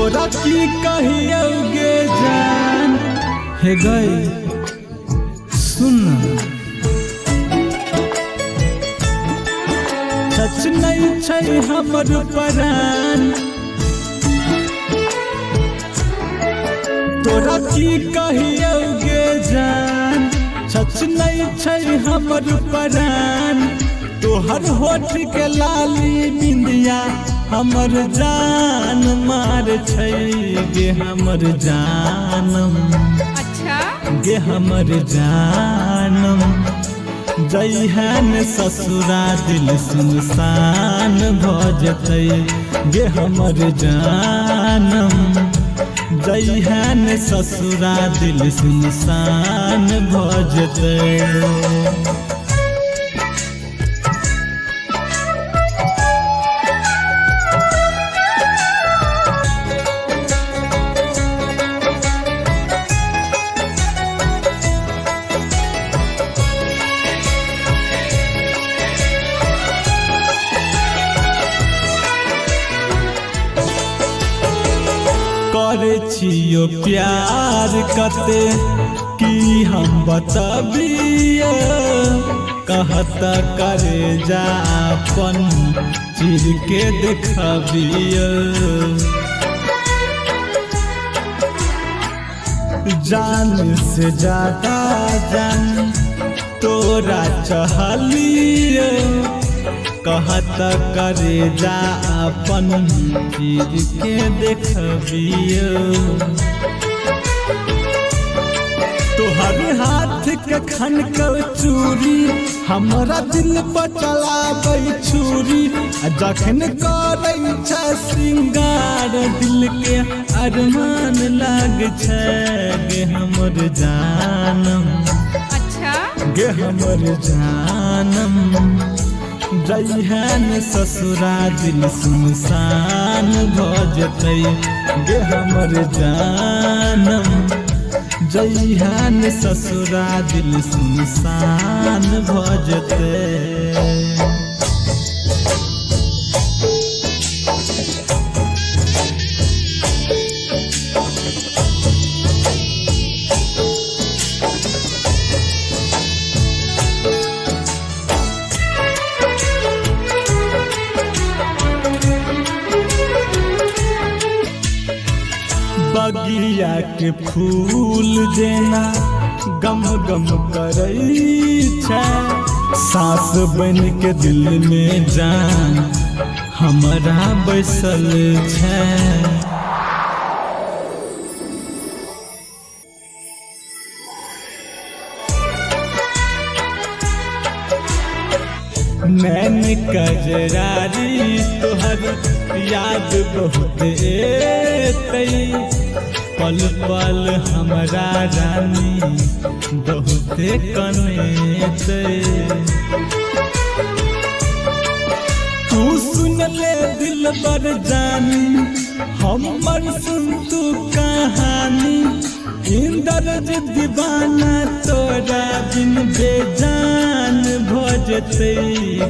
तोरा की कहियौ गे जान। हे गई सुन, सच नहीं छै हमर परान। तोरा की कहियौ गे जान, सच नहीं छै हमर परान। तोहर होठ के लाली बिंदिया हमर जान मार छै गे हमर जानम। अच्छा। गे हमर जानम, जइहन ससुरा दिल सुनसान भऽ जेतै गे हमर जानम। जइहन ससुरा दिल सुनसान भऽ जेतै। करे छियो प्यार कते की हम बतबिए, कहत करे जा अपन चीर के देखबिए। जान से ज्यादा जान तोरा चहलिए, कहत करे जा अपन चीर के देखबियो। तोहर हाथ के खनकल चूड़ी हमरा दिल पर चलाबै छुरी, आ जखन करै छै श्रृंगार दिल के अरमान लाग छै गे हमर जानम। अच्छा। गे हमर जानम, जइहन ससुरा दिल सुनसान भऽ जेतै गे हमर जानम। जइहन ससुरा दिल सुनसान भऽ जेतै। बगिया के फूल जेना गम गम करै छै, सास बन के दिल में जान हमरा बैसल छै। नैन कजरारी तोहर याद बहुत एतै, पल पल हमरा रानी बहुते कनेतै। तू सुन ले दिल बर जानी, हमर सुन तू कहानी। इंदरज दीवाना तोरा बिन बेजान भऽ जेतै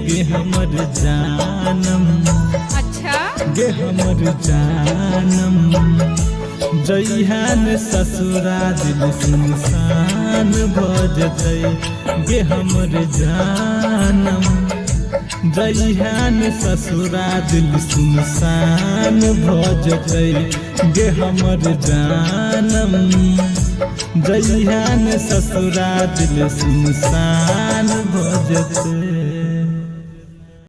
गे हमर जानम। अच्छा। गे हमर जानम, जइहन ससुरा दिल सुनसान भऽ जेतै गे हमर जानम। जइहन ससुरा दिल सुनसान भऽ जेतै गे हमर जानम। जइहन ससुरा दिल सुनसान भऽ जेतै।